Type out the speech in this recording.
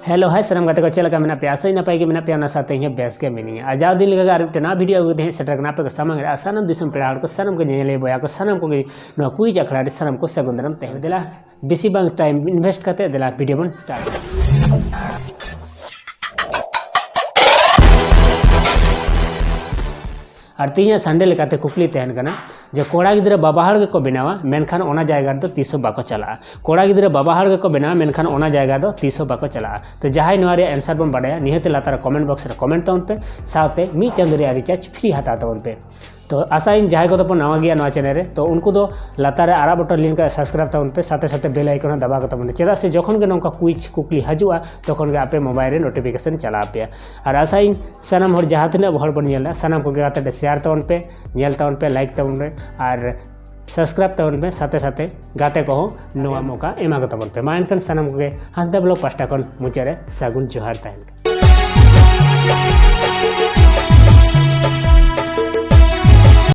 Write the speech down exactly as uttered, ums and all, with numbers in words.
Hello ᱦᱟᱭ ᱥᱟᱱᱟᱢ ᱜᱟᱛᱮ ᱠᱚ, ᱪᱮᱫ ᱞᱮᱠᱟ ᱢᱮᱱᱟᱜ ᱯᱮᱭᱟ? ᱟᱥᱟᱧ ᱱᱟᱯᱟᱭ ᱜᱮ ᱢᱮᱱᱟᱜ ᱯᱮᱭᱟ, ᱚᱱᱟ ᱥᱟᱶᱛᱮ ᱤᱧ ᱦᱚᱸ ᱵᱮᱥ ᱜᱮ ᱢᱤᱱᱟᱹᱧᱟ᱾ ᱟᱨ ᱡᱟᱣ ᱫᱤᱱ ᱞᱮᱠᱟ ᱜᱮ ᱟᱨ ᱢᱤᱫᱴᱮᱱ ᱱᱟᱣᱟ ᱵᱷᱤᱰᱤᱭᱳ ᱟᱹᱜᱩ ᱠᱟᱛᱮ ᱦᱮᱡ ᱥᱮᱴᱮᱨ ᱠᱟᱱᱟ ᱟᱯᱮ ᱠᱚ ᱥᱟᱢᱟᱝ ᱨᱮ᱾ ᱟᱨ ᱥᱟᱱᱟᱢ ᱫᱤᱥᱚᱢ ᱯᱮᱲᱟ ᱦᱚᱲ ᱠᱚ, ᱥᱟᱱᱟᱢ ᱠᱚ ᱧᱮᱧᱮᱞᱤᱭᱟᱹ ᱵᱚᱭᱦᱟ ᱠᱚ, ᱥᱟᱱᱟᱢ ᱠᱚᱜᱮ ᱱᱚᱣᱟ ᱠᱩᱭᱤᱡᱽ ᱟᱠᱷᱲᱟ ᱨᱮ ᱥᱟᱱᱟᱢ ᱠᱚ ᱥᱟᱹᱜᱩᱱ ᱫᱟᱨᱟᱢ ᱛᱟᱦᱮᱸ᱾ ᱫᱮᱞᱟ ᱵᱮᱥᱤ ᱵᱟᱝ ᱴᱟᱭᱤᱢ ᱤᱱᱵᱷᱮᱥᱴ ᱠᱟᱛᱮ ᱫᱮᱞᱟ ᱵᱷᱤᱰᱤᱭᱳ ᱵᱚᱱ ᱥᱴᱟᱨᱴ᱾ ᱟᱨ ᱛᱮᱦᱮᱧᱟᱜ ᱥᱟᱱᱰᱮ ᱞᱮᱠᱟᱛᱮ ᱠᱩᱠᱞᱤ ᱛᱟᱦᱮᱱ ᱠᱟᱱᱟ ᱡᱮ ᱠᱚᱲᱟ ᱜᱤᱫᱽᱨᱟᱹ ᱵᱟᱵᱟ ᱦᱚᱲ ᱜᱮᱠᱚ ᱵᱮᱱᱟᱣᱟ, ᱢᱮᱱᱠᱷᱟᱱ ᱚᱱᱟ ᱡᱟᱭᱜᱟ ᱨᱮᱫᱚ ᱛᱤᱥ ᱦᱚᱸ ᱵᱟᱠᱚ ᱪᱟᱞᱟᱜᱼᱟ᱾ ᱠᱚᱲᱟ ᱜᱤᱫᱽᱨᱟᱹ ᱵᱟᱵᱟ ᱦᱚᱲ ᱜᱮᱠᱚ ᱵᱮᱱᱟᱣᱟ, ᱢᱮᱱᱠᱷᱟᱱ ᱚᱱᱟ ᱡᱟᱭᱜᱟ ᱫᱚ ᱛᱤᱥ ᱦᱚᱸ ᱵᱟᱠᱚ ᱪᱟᱞᱟᱜᱼᱟ᱾ ᱛᱚ ᱡᱟᱦᱟᱸᱭ ᱱᱚᱣᱟ ᱨᱮᱭᱟᱜ ᱮᱱᱥᱟᱨ ᱵᱚᱱ ᱵᱟᱰᱟᱭᱟ, ᱱᱤᱦᱟᱹᱛ ᱞᱟᱛᱟᱨ ᱨᱮ ᱠᱚᱢᱮᱱᱴ ᱵᱚᱠᱥ ᱨᱮ ᱠᱚᱢᱮᱱᱴ ᱛᱟᱵᱚᱱ ᱯᱮ, ᱥᱟᱶᱛᱮ ᱢᱤᱫ ᱪᱟᱸᱫᱳ ᱨᱮᱭᱟᱜ ᱨᱤᱪᱟᱨᱡᱽ ᱯᱷᱨᱤ ᱦᱟᱛᱟᱣ ᱛᱟᱵᱚᱱ ᱯᱮ᱾ ᱛᱚ ᱟᱥᱟᱭᱟᱹᱧ ᱡᱟᱦᱟᱸᱭ ᱠᱚᱫᱚ ᱯᱮ ᱱᱟᱣᱟ ᱜᱮᱭᱟ ᱱᱚᱣᱟ ᱪᱮᱱᱮᱞ ᱨᱮ, ᱛᱚ ᱩᱱᱠᱩ ᱫᱚ ᱞᱟᱛᱟᱨ ᱨᱮ ᱟᱨᱟᱜ ᱵᱚᱴᱚᱱ ᱞᱤᱱ ᱠᱟᱜ ᱥᱟᱵᱥᱠᱨᱟᱭᱤᱵ ᱛᱟᱵᱚᱱ ᱯᱮ, ᱥᱟᱶᱛᱮ ᱥᱟᱶᱛᱮ ᱵᱮᱞ ᱟᱭᱠᱚᱱ ᱦᱚᱸ ᱫᱟᱵᱟᱣ ᱠᱟᱛᱟᱵᱚᱱ ᱯᱮ, ᱪᱮᱫᱟᱜ ᱥᱮ ᱡᱚᱠᱷᱚᱱ ᱜᱮ ᱱᱚᱝᱠᱟ ᱠᱩᱭᱤᱡᱽ ᱠᱩᱠᱞᱤ ᱦᱤᱡᱩᱜᱼᱟ, ᱛᱚᱠᱷᱚᱱ ᱜᱮ ᱟᱯᱮ ᱢᱳᱵᱟᱭᱤᱞ ᱨᱮ ᱱᱳᱴᱤᱯᱷᱤᱠᱮᱥᱚᱱ ᱪᱟᱞᱟᱣ ᱟᱯᱮᱭᱟ᱾ ᱟᱨ ᱟᱥᱟᱭᱟᱹᱧ ᱥᱟᱱᱟᱢ ᱦᱚᱲ ᱡᱟᱦᱟᱸ ᱛᱤᱱᱟᱹᱜ ᱦᱚᱲ ᱵᱚᱱ ᱧᱮᱞ ᱮᱫᱟ, ᱥᱟᱱᱟᱢ ᱠᱚᱜᱮ ᱜᱟᱛᱮ ᱯᱮ ᱥᱮᱭᱟᱨ ᱛᱟᱵᱚᱱ ᱯᱮ, ᱧᱮᱞ ᱛᱟᱵᱚᱱ ᱯᱮ, ᱞᱟᱭᱤᱠ ᱛᱟᱵᱚᱱ ᱯᱮ, ᱟᱨ ᱥᱟᱵᱥᱠᱨᱟᱭᱤᱵ ᱛᱟᱵᱚᱱ ᱯᱮ, ᱥᱟᱶᱛᱮ ᱥᱟᱶᱛᱮ ᱜᱟᱛᱮ ᱠᱚᱦᱚᱸ ᱱᱚᱣᱟ ᱢᱚᱠᱟ ᱮᱢᱟ ᱠᱚ ᱛᱟᱵᱚᱱ ᱯᱮ᱾ ᱢᱟ ᱮᱱᱠᱷᱟᱱ ᱥᱟᱱᱟᱢ ᱠᱚᱜᱮ ᱦᱟᱸᱥᱫᱟ ᱵᱞᱚᱜ ᱯᱟᱦᱴᱟ ᱠᱷᱚᱱ ᱢᱩᱪᱟᱹᱫ ᱨᱮ ᱥᱟᱹᱜᱩᱱ ᱡᱚᱦᱟᱨ ᱛᱟᱦᱮᱱ ᱠᱟᱱᱟ᱾